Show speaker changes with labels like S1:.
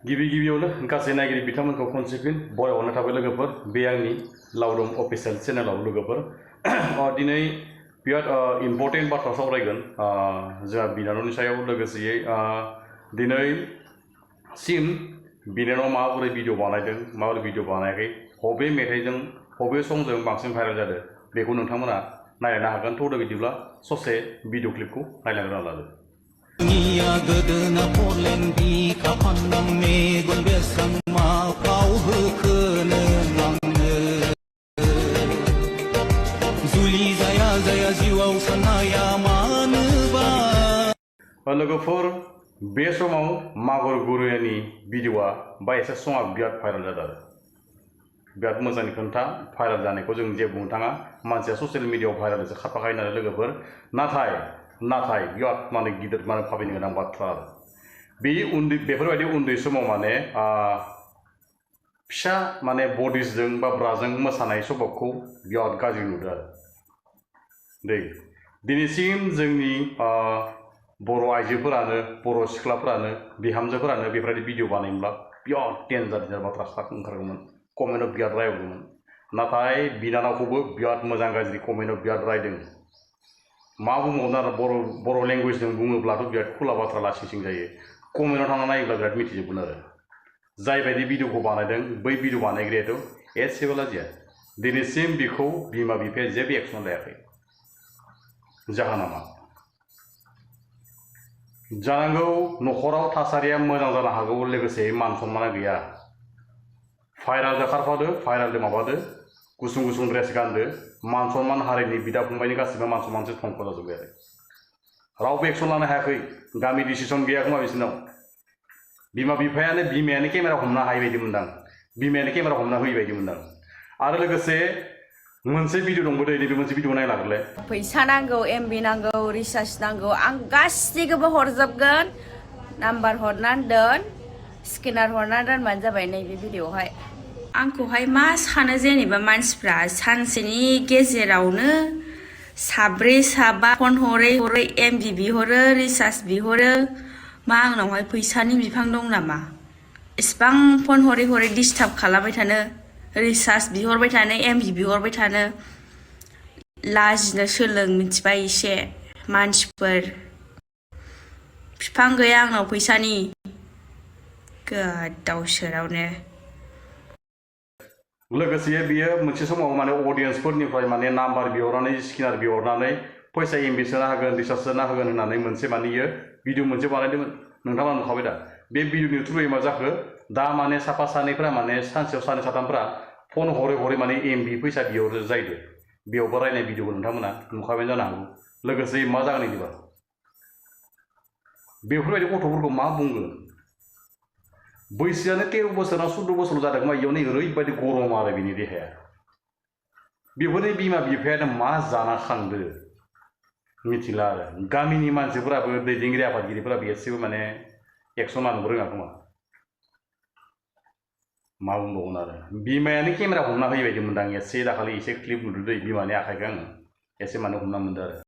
S1: गिबि गिबियावनो गासै नायगिरि बिथांमोनखौ खनसेफिन बरायहरनाय थाबाय लोगोफोर बे आंनि लावदुम अफिसियेल चेनेलाव लोगोफोर दिनै बिराद इम्पर्टेन्ट बाथ्रा सावरायगोन जोंहा बिनानावनि सायाव लोगोसेयै दिनैसिम बिनानावा माबोरै भिडिअ बानायदों माबोरै भिडिअ बानायाखै बबे मेथाइजों बबे संजों बांसिन भाइरेल जादों बेखौ नोंथांमोना नायनो हागोन थ' बिदिब्ला ससे भिडिअ क्लिपखौ नायलांग्रोना लादो
S2: Nia gedena polen di kapan megon besang ma kau hekenengangne Zuli zaya zaya jiwau sanaya manuba
S1: लोगोफोर बे समाव मागुर गुरुनि भिडिअआ बा एसे सङा बिराद भाइरेल जादों बिराद मोजांनि खोथा भाइरेल जानायखौ जों जे बुंनो थाङा मानसिया ससियेल मिडियाआव भाइरेलसो खारफाखायो नालाय लोगोफोर नाथाय बिराद माने गिदिर माने भाबिनो गोनां बाथ्रा आरो बे बेफोरबायदि उन्दै समाव माने फिसा माने बडिसजों बा ब्राजों मोसानाय सबकखौ बिराद गाज्रि नुदों आरो दिनैसिम जोंनि बर' आइजोफोरानो बर' सिख्लाफोरानो बिहामजोफोरानो बेफोरबायदि भिडिअ बानायोब्ला बिराद डेन्जार बाथ्रा ओंखारगौमोन कमेन्टआव बिराद रायगौमोन नाथाय बिनानावखौबो बिराद मोजां गाज्रि कमेन्टआव बिराद रायदों मा बुंबावनो आरो बर' लेंगुवेजजों बुङोब्लाथ' बिराद खुला बाथ्रा लासिंसिं जायो कमेन्टआव थांना नायोब्ला बिराद मिथिजोबगोन आरो जायबायदि भिडिअखौ बानायदों बै भिडिअ बानायग्रायाथ' एसेबो लाजिया दिनैसिम बिखौ बिमा बिफाया जेबो एक्सन लायाखै जाहोना मा जानांगौ न'खराव थासारिया मोजां जानो हागौ लोगोसे मान सन्माना गैया भाइरेल जाखारफादो भाइरेल माबादो गुसुं गुसुं ड्रेस गानदो मान सन्मान हारिनि बिदा फंबायनि गासिबो मान सन्मानसो धंख जाजोब्बाय आरो रावबो एक्सन लानो हायाखै गामि डिसिसन गैया खोमा बिसोरनाव बिमायानो केमेरा हमनो हायै बायदि मोनदां बिमायानो केमेरा हमना होयै बायदि मोनदां आरो लोगोसे मोनसे भिडिअ दंबोदो नैबे मोनसे भिडिअ नायलागोरलाय
S3: फैसा नांगौ एमबि नांगौ रिचार्ज नांगौ आं गासिखौबो हरजोबगोन नाम्बार हरनानै दोन स्केनार हरनानै दोनबानो जाबाय नैबे भिडिअआवहाय आंखौहाय मा सानो जेनेबा मानसिफ्रा सानसेनि गेजेरावनो साब्रै साबा फन हरै एमबि बिहरो रिचार्ज बिहरो मा आंनावहाय फैसानि बिफां दं नामा इसिबां फन हरै डिस्टार्ब खालामबाय थानो रिचार्ज बिहरबाय थानो एमबि बिहरबाय थानो लाजिनो सोलों मिथिबाय एसे मानसिफोर बिफां गैया आंनाव फैसानि गोदाव सोरावनो
S1: लोगोसे बियो मोनसे समाव माने अडियेन्सफोरनिफ्राय माने नाम्बार बिहरनानै स्केनार बिहरनानै फैसा एमबि सोना होगोन रिचार्ज सोना होगोन होननानै मोनसे माने इयो भिडिअ मोनसे बानायदोंमोन नोंथाङा नुखाबाय दा बे भिडिअनि थ्रुयै मा जाखो दा माने साफा सानैफ्रा माने सानसेयाव सानै साथामफ्रा फन हरै माने एमबि फैसा बिहरो जायदो बेयावबो रायनाय भिडिअखौ नोंथांमोना नुखाबाय जानो हागौ लोगोसे मा जागोन बिदिबा बेफोरबायदि गथ'फोरखौ मा बुंगोन बैसोआनो 13 बोसोर 14 बोसोर जादों मा इयावनो ओरैबायदि गरम आरो बिनि देहाया बेफोरनि बिमा बिफायानो मा जाना खांदो मिथिला आरो गामिनि मानसिफोराबो दैदेनगिरि आफादगिरिफोराबो एसेबो माने एक्सन लानोबो रोङा खोमा मा बुंबावगोन आरो बिमायानो केमेरा हमना होयै बायदि मोनदां एसे दाखालि एसे क्लिप नुदों दै बिमानि आखाइखौ आङो एसे माने हमना मोनदों आरो